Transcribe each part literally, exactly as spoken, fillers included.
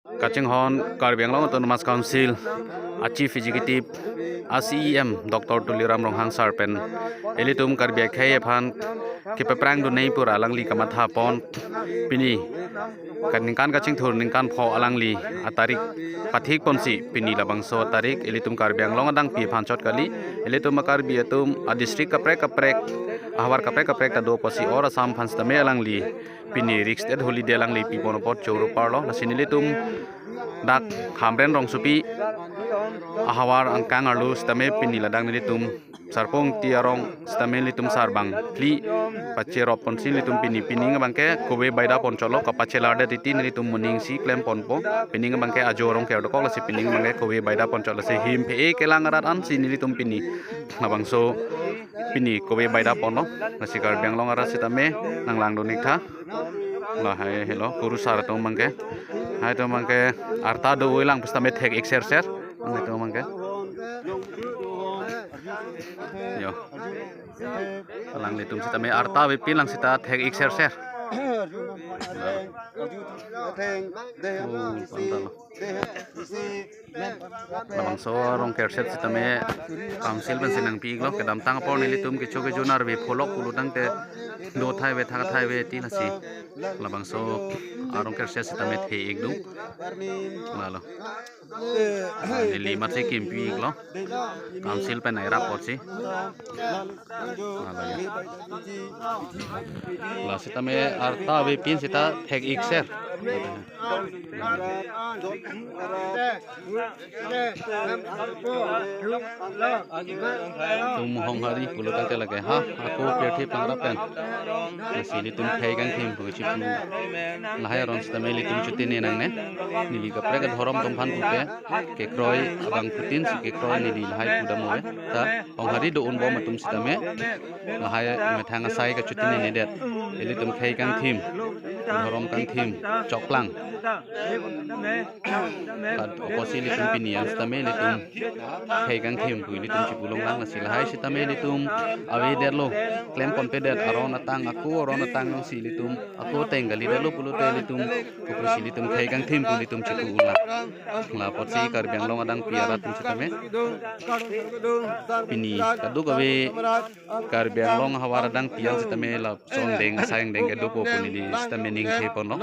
Kachinghon Karbi Anglong Autonomous Council a Chief Executive, a C E M Doctor Tuliram Ronghang sir pen ilitum Karbi akhei aphan kepaprang dun nangji pu ra alangli kamatha pon, pini kaningkan kachingthur ningkan pho alangli atarik pathik ponsi pini labangso atarik ilitum Karbi Anglong adang pi aphan chot kali, ilitum a Karbi atum a district kaprek kaprek, ahavar kaprek kaprek ta do pusi or Assam aphan sitame alangli pini Riksdag holiday alangli pipon apot choro parlo, lasi nelitum dak Hamren rongsopi ahavar angkang arlo sitame pini ladak nelitum Sarpong Ingti arong sitame nelitum sarbang phli pacherop ponsi nelitum pini pining abangke kove baida pon chotlo, kapachelar det titi nelitum moning si klem ponpo, pining abangke ajo arong kerdokok, lasi pining abangke kove baida pon chotlo, si him phe kelang arat ansi nelitum pini labangso pini kove baida ponlo, lasi Karbi Anglong arat sitame nanglang dun-ik tha. Lahai helo kurusar atum abangke, hai atum abangke arta do-oi lang pusitame thek-ik serser, hai atum abangke. Yo. Alanglitum sitame arta avepin lang sita thek-ik serser. Oh, pantalo. Labangso arong kerset sitame council pensi nangpi-iklo, kedamtang apor nelitum kecho kejun arve pholok pulo tangte do thai ave, thak thai ave ti, lasi labangso arong kerset sitame the-ik dun. Lalo. Neli matsi kimpi-iklo, council pen airap apotsi. Lalo ya. La sitame arta avepin sita thek-ik ser. Tum Honghari pulo tangte lake ha, ako pirthe pangrap pen. Lasi ilitum khei kangthim pu chipu. Lahai aron sitame ilitum chotine nangne. Neli kaprek adhorom atum aphan puke kekroi abangphutin si kekroi neli lahai pudam ave. Ta Honghari do-un bom atum sitame lahai methang asai kachotininedet. Ilitum khei kangthim, dhorom kangthim choklang. Kad apotsi ilitum pini an sitame ilitum khei kangthim pu ilitum chipulong lang, lasi lahai sitame ilitum avedetlo, klem ponpedet, aron atang, ako aron atang nangsi ilitum ako ateng kalidetlo pulote ilitum, kopusi ilitum khei kangthim pu ilitum chipu-un lang. La apotsi Karbi Anglong adang pi arat atum sitame pini kadokave Karbi Anglong ahavar adang pi an sitame lapuson deng asai angdeng kedopo pu neli sitame ning the ponlo.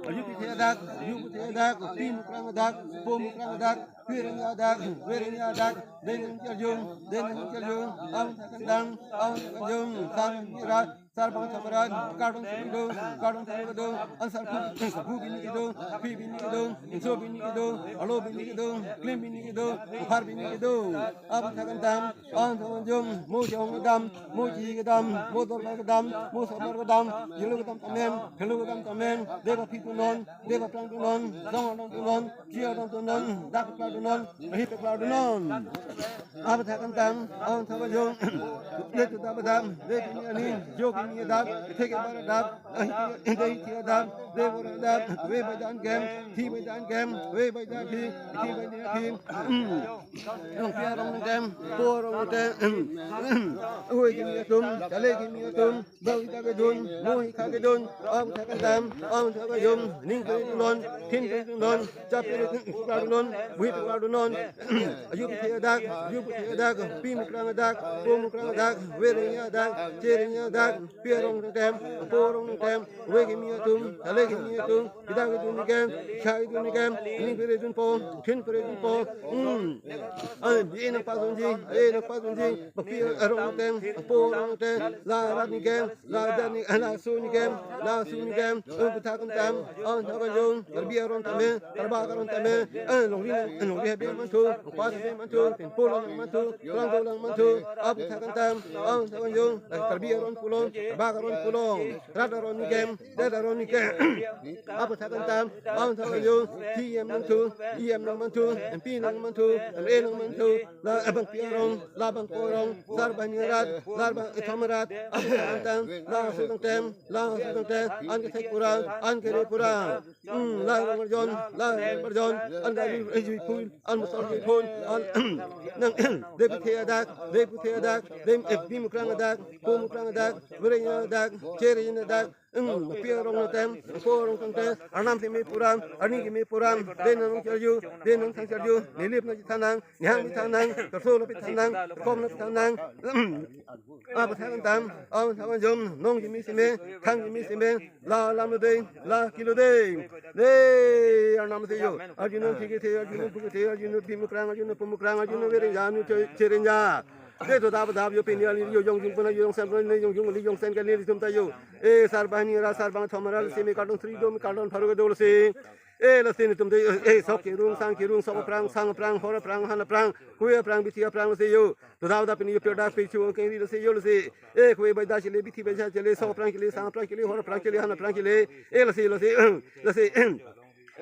Ayu pi the adak, ayu pi the adak, pi mukrang adak, po mukrang adak, pi rengya adak, pi rengya adak, deng charjung, deng charjung, am thakandang, am thakandang, sam rat, sarbang samarat, kardon sumdo, kardon sumdo, ansar phu, phu bini kedo, phi bini kedo, inso bini kedo, alo bini kedo, klim bini kedo, phar bini kedo, am thakandang, am thakandang, mo jong kedam, mo ji kedam, mo dor kedam, mo samar kedam, jelo kedam tamem, khelo kedam tamem, deba phi tunon, deba prang tunon, song tunon, Chia dam tunon, dak peklar tunon, ahi peklar tunon. Apa thakandang, am thakajong, le tu dam dam, le tu ni ani, jo ki ni dam, thek bar dam, ahi ti, ahi ti dam, le bor dam, ve bai dan gem, thi bai dan gem, ve bai dan thi, thi bai dan thi. Rong pia rong tem, po rong tem, oi ki ni atum, chale ki ni atum. Bau ita kedun, mo hikha kedun, am thakandam, am thakajong, ning peri tunon, thin peri tunon, chap peri tunon, buhi peklar tunon, ayu pi the adak, ayu pi the adak, pi mukrang adak, po mukrang adak, ve rengya adak, che rengya adak, pi arong tem, po arong tem, ve kimi atum, ale kimi atum, ida kedun nikem, kha kedun nikem, ning peri dun po, thin peri dun po, hmm. Ai, bi nang pasunji, ai, nang pasunji, bakpi arong tem, po arong tem, la rat nikem, la dan ni, la su nikem, la su nikem, eh, pu thakandam, am thakajong, Karbi aron tame, Karbak aron tame, eh, longri, longri habe manthu, pas habe manthu, pinpo lang manthu, tulang tulang manthu, ap thakandam, am thakajong, eh, Karbi aron pulong, Karbak aron pulong, rat aron nikem, det aron nikem, ap thakandam, am thakajong, C M manthu, E M nang manthu, M P nang manthu, M A nang manthu, la abang pi arong, la bang po arong, sarbang ni rat, la bang ethom rat, ap thakandam, la su tang tem, la su tang tem, an kethek pura, an kere pura. Hmm, la rong arjon, la rong arjon, an da ni ejui pul, an musol jui pul, an nang de pi the adak, de pi the adak, de, eh, pi mukrang adak, po mukrang adak, Renya dak, cheri na dak, um, pi arong na tem, po arong tang tem, arnam si me pu ram, arni si me pu ram, den nang charju, den nang sang charju, nilip na chithanang, nihang chithanang, karso la pithanang, kom la pithanang, um, apa thanang tam, apa thanang jom, nong si me si me, thang si me si me, la lam lo dei, la kilo dei. Dei, arnam si yo, arjun nang thik the, arjun nang puk the, arjun nang bimukrang, arjun nang pumukrang, arjun nang vereng ja, nu che-, cheren ja. Dei to dap dap yo pini ali yo yong jung puna yo yong sam puna yo yong jung li yong sen kali tum ta yo. E sarbahini ra sarbang thomara si me kardon sri dom kardon pharu do si. E la si ni tum dei, e sok kirung sang kirung sok prang sang prang hor prang han prang kuya prang bithi prang si yo. To dap dap pini yo pir dak pi chu keng ri si yo si. E kuya bai da chile bithi bai cha chile sok prang chile sang prang chile hor prang chile han prang chile. E la si la si la si.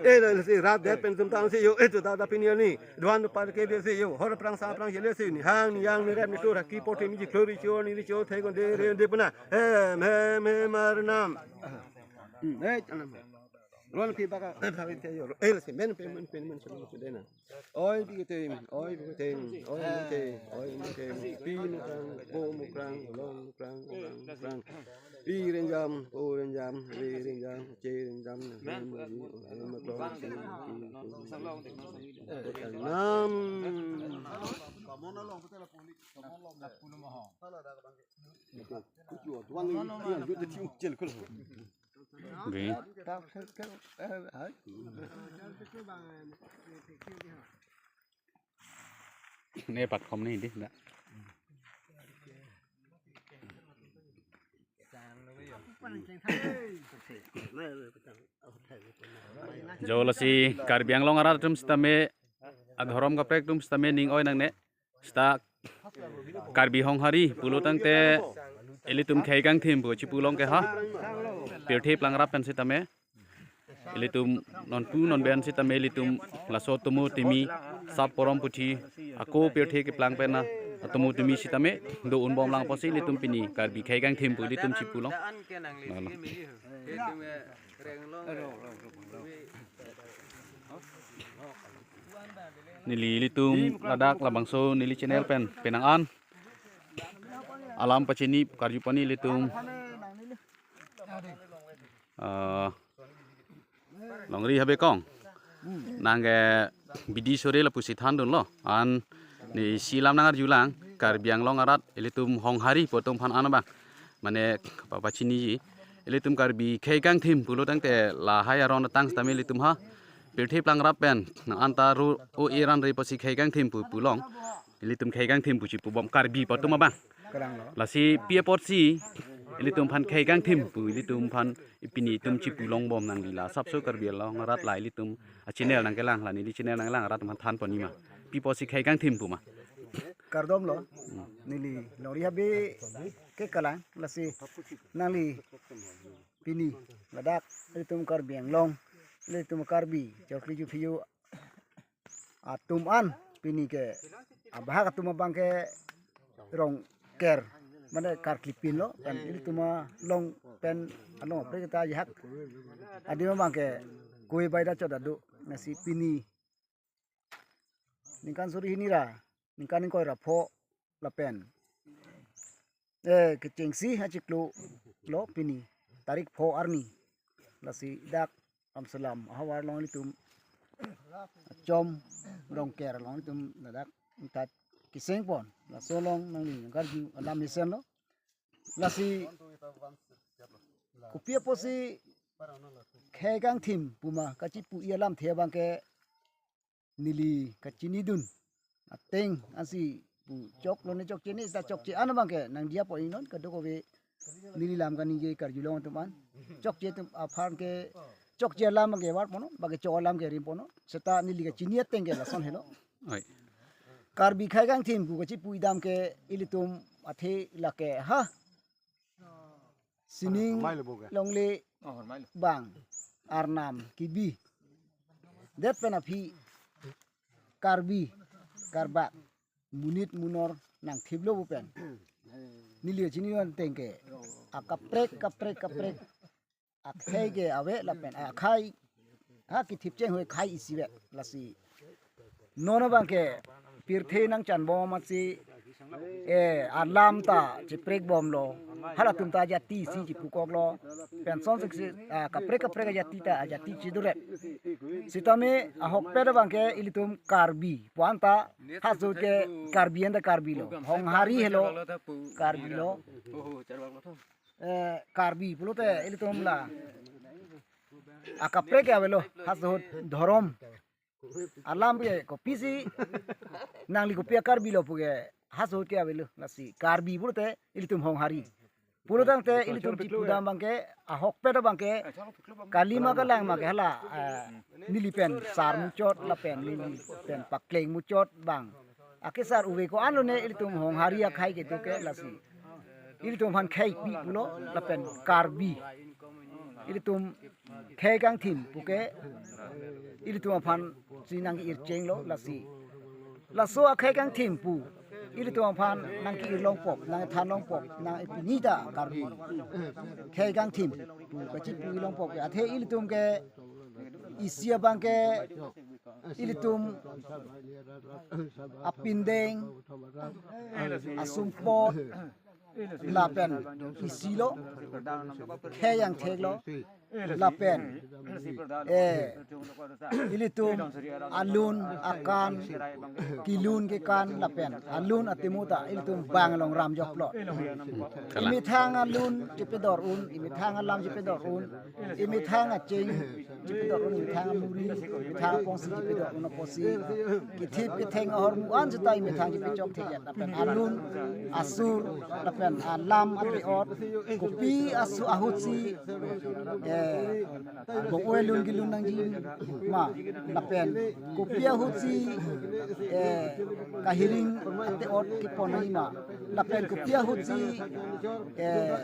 Eh, la si rat det pen tum tang si yo, eh, tu ta ta pini ni, duan par ke de si yo, hor prang sa prang si le si ni, hang ni yang ni rep ni tu ra ki por te mi ji klori cho ni ni cho the kon de re de puna, hem, hem, hem, arnam. Hmm, eh, anam. Rol pi baka, eh, baka te yo, eh, la si men pen, men pen, men pen, men pen, oi, bi ke tem, oi, bi ke tem, oi, bi ke tem, oi, bi ke tem, pi mukrang, po mukrang, long mukrang, mukrang, mukrang. Pi renjam, po renjam, re renjam, che renjam, na hem ji, hem klong si, pi, pi, nam. Bi. Ne pak khom ni di na. Jo la si Karbi Anglong arat atum sitame adhorom kaprek atum sitame ning oi nangne. Sita Karbi Honghari pulo tangte ilitum khei kangthim pu chipu long ke ha. Pirthe plang rap pen sitame ilitum non pu non ben sitame ilitum laso tomo timi sap porom puthi ako pirthe keplang pen na tomo timi sitame do un bom lang apotsi ilitum pini Karbi khei kangthim pu ilitum chipu long. Nalo. Neli ilitum ladak labangso neli channel pen penang an alam pachini karju pani ilitum. Ah, Longri Habe Kong. Nang ke bidi sore lapusi thandun lo. An ni si lam nang arju lang Karbi Anglong arat ilitum Honghari pu atum aphan an abang. Mane papa chiniji. Ilitum Karbi khei kangthim pulo tangte lahai aron tang sitame ilitum ha. Pirthe plang rap pen nang anta ru o iran re pasi khei kangthim pu pu long. Ilitum khei kangthim pu chipu bom Karbi pu atum abang. Kalang lo. Lasi pi apotsi ilitum aphan khei kangthim pu ilitum aphan ipini itum chipu long bom nangli la sapso Karbi Anglong arat la ilitum a channel nang kelang la neli channel nang lang arat aphan than pon ni ma. Pi apotsi khei kangthim pu ma. Kardom lo. Neli Longri Habe ke kalang lasi nangli pini ladak ilitum Karbi Anglong ilitum Karbi chokli ju phiu atum an pini ke abahak atum abang ke Rongker mane karklipin lo pen ilitum along pen along pre kita jihak adim abang ke koi bai da chot adu nasi pini ningkan suri hini ra ningkan ingkoi ra pho lapen eh kechengsi hachiklo lo pini tarik pho arni lasi dak Ramsalam ahavar along ilitum chom Rongker along ilitum ladak ingtat kiseng pon laso along nangli nangkarju alam hisen lo lasi kopi apotsi khei kangthim pu ma kachipu i alamthe abang ke neli kachinidun ateng ansi pu choklo ne chokche ne ta chokche an abang ke nang dia po ingnon kadokave neli lam kaningje karjulong atum an chokche atum aphan ke chokche alam ke var pono bage chok alam ke rim pono seta neli kachini ateng ke lason helo. Oi. Karbi khei kangthim pu kachipu idam ke ilitum athe lake ha sining longle bang arnam kibi det pen aphi Karbi Karbak monit monor nangthiplo pu pen neli chini an tengke akaprek kaprek kaprek akhei ke ave lapen akhei ha kithip cheng hoi khai isi vet lasi non abang ke pirthe nangchan bom amatsi eh alam ta chiprek bomlo halatum ta ajati si chipukoklo. Penson siksi, ah, kaprek kaprek ajati ta ajati chidurep. Sitame ahokpet abangke ilitum Karbi pu-an ta, ha ahut ke Karbi anta Karbi lo. Honghari helo Karbi lo. Eh, Karbi pulote ilitum la akaprek ke avelo, ha ahut dhorom alam ke kopisi nangli kopi a-Karbi lo pu ke ha ahut ke avelo, lasi Karbi pulote ilitum Honghari. Pulotangte ilitum chipudam abangke, ahokpet abangke, kalima kalang abangke hala, eh, neli pen sar muchot lapen neli pen pakleng muchot abang. Akesar ove ko-an lone ilitum Honghari akhei kedo ke lasi. Ilitum aphan kheipi pulo lapen Karbi. Ilitum khei kangthim pu ke ilitum aphan si nang-irchenglo lasi. Laso akhei kangthim pu ilitum aphan nangke-irlongpok, nangthanlongpok, nang ipini ta Karbi khei kangthim pu kachipu-irlongpok ke. Athe ilitum ke isi abangke ilitum apindeng, asumpot, lapen isi lo, khei angthek lo, lapen, eh, ilitum alun akan, kelun kekan lapen alun atemu ta ilitum bang along ram joklo. Kalang. Imethang alun chepedor un, imethang alam chepedor un, imethang aching chepedor un, imethang amuri, imethang apongsi chepedor un apotsi, kethip ketheng ahormu an seta imethang chepechok thek-et lapen alun asur lapen alam ate-ot, kopi asu ahutsi, eh, bong-oi lun kelun nangji ma lapen kopi ahutsi, eh, kahiring ate-ot kepon nangji ma lapen kopi ahutsi, eh,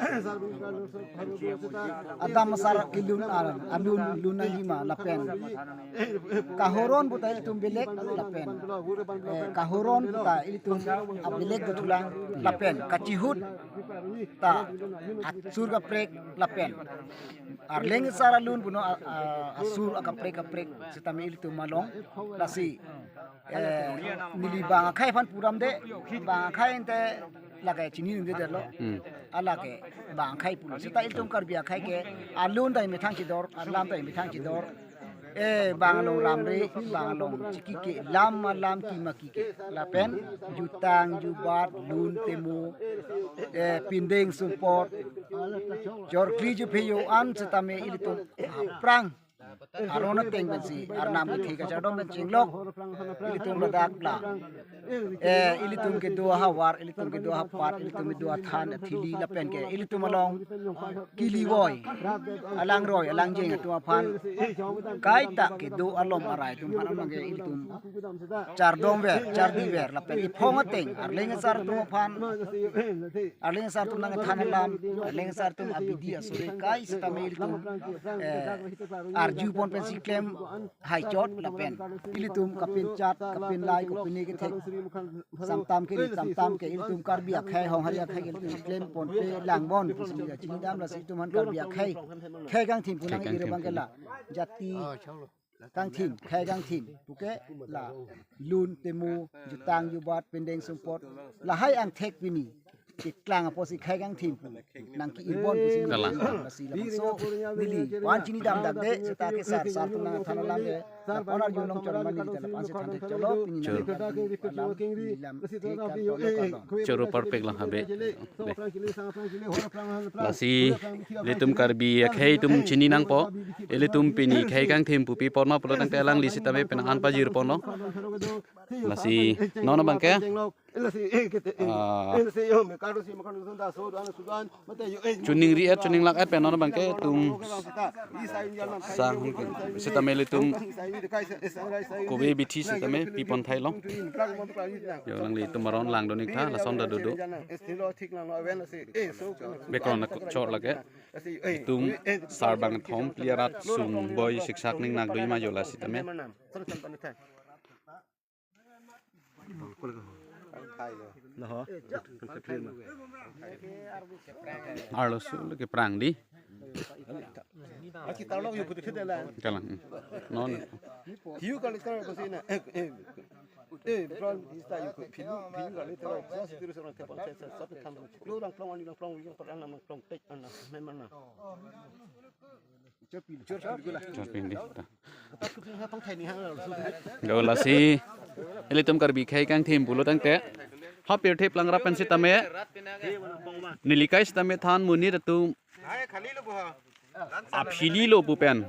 adam asar kelun, ah, alun lun nangji ma lapen kahoron puta ilitum belek lapen, eh, kahoron puta ilitum abelek dothulang lapen kachihut ta asur kaprek lapen arleng asar alun puno, ah, ah, asur akaprek kaprek sitame ilitum malong lasi, eh, neli bang akhei aphan pudamde, bang akhei ante lake chini ningde detlo. Hmm. Alake bang akhei pulo. Seta ilitum Karbi akhei ke alun ta imethang chidor, alam ta imethang chidor. Eh, bang along ramre, bang along chikike, lam alam kima kike. Lapen jutang jubat, lun temu, eh, pindeng sumpot, jorkli jupheyo an sitame ilitum aphrang aron ateng pensi arnam kethe kachardom pen chenglok ilitum ladak la. Eh, ilitum kedo ahavar, ilitum kedo ahapat, ilitum kedo athan athili lapen ke ilitum along keliwoi, alangroi alangjeng atum aphan kaita kedo alom arai atum aphan abangke ilitum chardomver, chardiver lapen iphong ateng arleng asar atum aphan, arleng asar atum nangthan alam, arleng asar atum abidi asore kai sitame ilitum, eh, arjupon pensi klem haichot lapen ilitum kapinchat, kapinlai, kapine kethek, samtam ke, samtam ke ilitum Karbi akhei, Honghari akhei ke ilitum klemponpe langbom pusi chinidam lasi ilitum aphan Karbi akhei khei kangthim pu nang-ir abangke la jati kangthim, khei kangthim pu ke la lun temu, jutang jubat, pindeng sumpot, lahai angthek pini keklang apotsi khei kangthim pu nangke-irbom pusi neli, kalang, lasi labangso neli pu-an chinidam dakde, seta ke sar, sar atum nangthan alam ke, la-an arjulong chorman neli ta la-an si than thek cholo, pini neli alam, neli lam thek kan tolo kalong. Choro parpek lang habe. De. Lasi ilitum Karbi akhei atum chini nangpo, ilitum pini khei kangthim pu pi apot ma pulotangte alangli sitame penang an pajirponlo. Lasi non abangke, ah, choningri-et choninglak-et pen non abangke itum sang sitame ilitum kove bithi sitame pipon thailo. Jo, alanglitum aron langdun-iktha, lason ta dodo. Background na chor lake. Itum sarbang thom player at sung boi siksak ning nak dui ma jo la sitame. Arloso le keprang di. Kalang. Hmm. Non. Eh, bro, ista yuk pilu, pilu kali terus. Saya situ terus orang tepang saya, saya satu kan. Lu orang pelong, orang pelong, orang pelong, orang pelong tek, anak, memang, nah. Chot pin di ta. Lo lasi ilitum Karbi khei kangthim pulo tangte, ha pirthe plang rap pen sitame, neli kai sitame than monit atum aphi lo pu pen,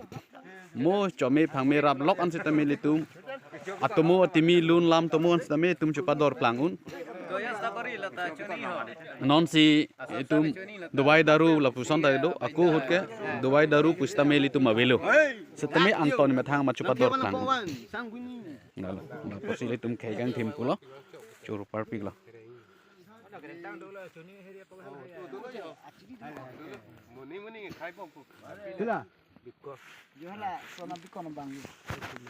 mo chome phangme rap lok an sitame ilitum atomo atimi lun lam tomo an sitame itum chupador plang un. Non si itum dawai daru lapuson ta do, ako ahut ke dawai daru pusitame ilitum avelo. Sitame anton methang ma chupador plang. Lalo, lapusi ilitum khei kangthim pulo. Churu parpik lo. Sila. Yo hala, sona bikon bang.